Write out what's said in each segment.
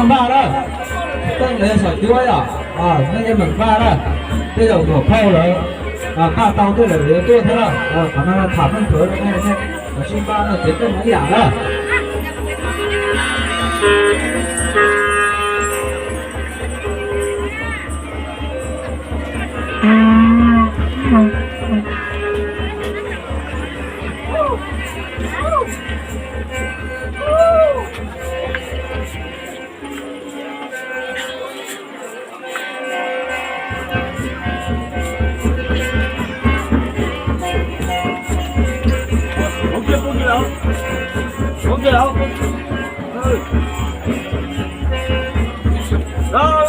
Npaj na, teej los yog xom cuab yom, nej yeej meem npaj na. Tej zaum tuam phauj lawv npaj tau tej lawm yuav tuaj thiab na. Qhov no tham meej txuav rau nej, nej sib npaj no ces tej no ib yam na. Kuv txiv neej hauv tsev, nej txawj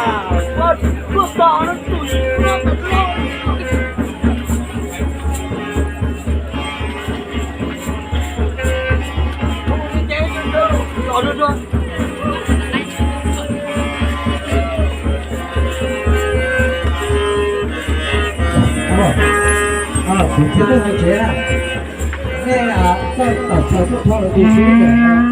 tawm plaws tuaj thov lawv tus txiv neej.